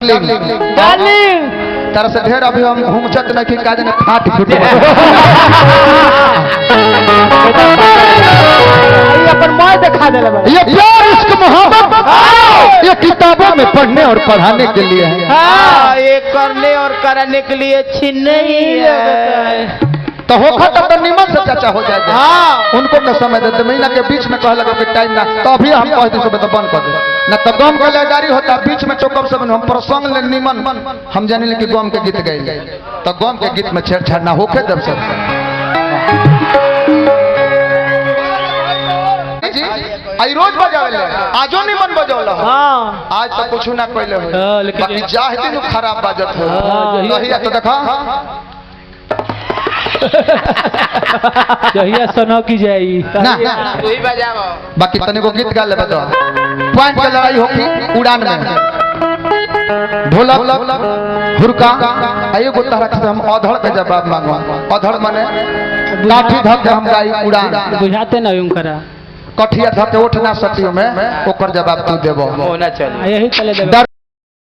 Darling. तरह से ढेर अभी हम घूमचत नहीं कि काज ने फाट फूट। ई अपन मोह दिखा देले बड़ा। ये प्यार, इश्क, मोहब्बत ये किताबों में पढ़ने और पढ़ाने के लिए है। हाँ। ये करने और कराने के लिए अच्छी नहीं है। तो होखा तब तो निमन से चाचा हो जाएगा। हाँ। उनको का समय देते, महीना के बीच में कह लगे कि टाइम ना, तो अभी हम कह दी सुबह तो बंद कर दे ना, तो गम के लयदारी होता बीच में चौकब सब हम प्रसंग ले निमन। हम जाने ले कि गम के गीत गए तो गम के गीत में छेड़छाड़ ना होखे दब सब जी। आई रोज बजावे ले, आजो निमन बजौला हो। हाँ। आज तो कुछ ना कहले हो। हाँ, लेकिन बाकी जाह दिन खराब बाजत हो। हाँ, रहिया तो देखा। जहिया सनकी जाई। ना। तू ही बजाओ। बाकी तनिको गीत गा लेबे तो पॉइंट के लड़ाई होगी उड़ान में, ढोलक, हुरका आ एगो तरह से हम अधड़ के जवाब मांगो। अधड़ माने काठी धक के हम गाई उड़ान। बुझाते ना उनकरा। कठिया धक के उठ ना सकियो में, ओकर जवाब तू देबो। होना चले। यही चले देबे। डर